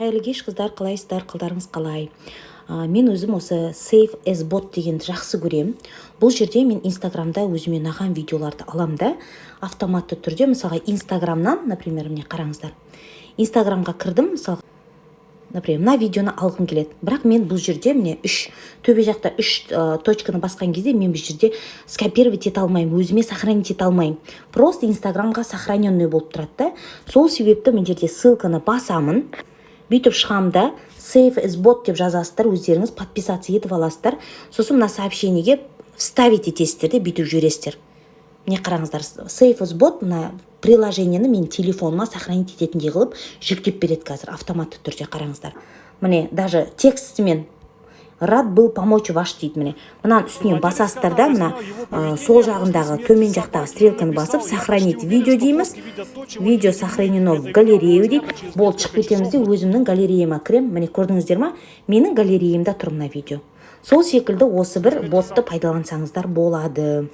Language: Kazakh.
Қайырлы кеш, қыздар! Қалайсыздар, қалдарыңыз қалай? Мен өзім осы Save as bot дегенді жақсы көремін. Бұл жерде мен Инстаграмда өзіме ұнаған видеоларды аламын да, автоматты түрде, мысалға, Инстаграмнан, например, міне, қараңыздар, Инстаграмға кірдім. Мысалы, например, мына видеоны алғым келеді, бірақ мен бұл жерде, міне, үш төбе жақта үш точканы басқан кезде мен бұл жерде скопировать ете алмаймын, өзіме сохранить ете алмаймын, просто Инстаграмға сохраненный болып тұрады да. Сол себепті мына жерде ссылканы басамын, бүйтіп шығамын да, «Save as bot» деп жазасыздар, өздеріңіз подписаться етіп аласыздар. Сосын мына сообщениеге вставить етесіздер де, бүйтіп жібересіздер. Міне, қараңыздар, Save as bot мына приложениені мен телефоныма сохранить ететіндей қылып жүктеп береді қазір автоматты түрде. Қараңыздар, міне, даже текстімен «Рад был помочь ваш» дейді. Міне, мынаның үстінен басасыздар да, мына сол жағындағы, төмен жақтағы стрелканы басып, «Сохранить видео» дейміз. «Видео сохранено в галерею» дейді. Болды, шығып кетеміз де, өзімнің галереяма кіремін. Міне, көрдіңіздер ма, менің галереямда тұр мына видео. Сол секілді осы бір ботты пайдалансаңыздар болады.